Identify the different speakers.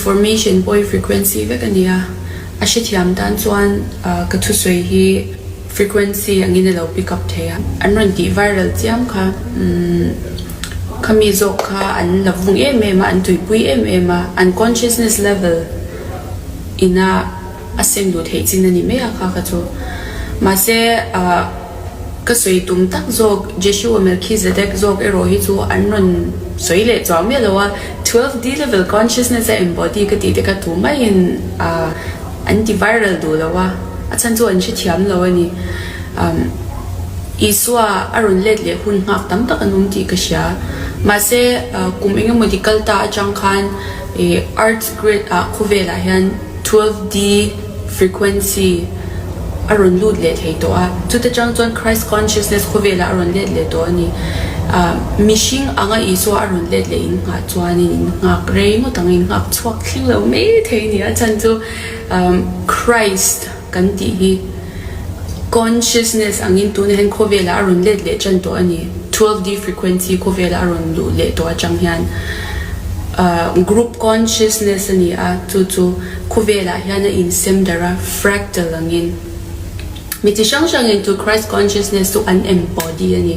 Speaker 1: Information pawh hi frequency vek a ni a, a hrethiam tan chuan ka thusawi hi frequency angin a lo pick up thei a. An rawn tih viral chiam kha umm khami zawk kha an la vung em em a, an tuipui em em a, an consciousness level ina a sem duh theih chin a ni mai a kha kha chu. Mahse ah ka sawi tum tak zawk Jeshua Melchizedek zawk erawh hi chu an rawn sawi leh chuang miah lo a, 12D level consciousness a embody ka tih te kha tu maiin ah an ti viral duh lo a, a chhan chu an hrethiam lo a ni. Um Isua a rawn let leh hun nghak tam tak an awm tih ka hria. Mahse kum engemaw di kal ta atang khan ih earth grid ah khawvelah hian 12D frequency a rawn lut leh thei tawh a, chuta chang chuan Christ consciousness khawvelah a rawn let leh tawh a ni. Ah mihring anga Isua a rawn let leh in nghah chuanin in nghak rei ngawt ang, in nghak chhuak thleng lo mai thei a ni. A chhan chu Christ kan tih hi consciousness angin tunah hian khawvelah a rawn let leh tan tawh a ni. 12D frequency khawvelah a rawn luh leh tawh atang hian group consciousness a ni a, chu chu khawvelah hian a insem darh a, fractal angin. Mi chi hrang hrangin chu Christ consciousness chu an embody a ni.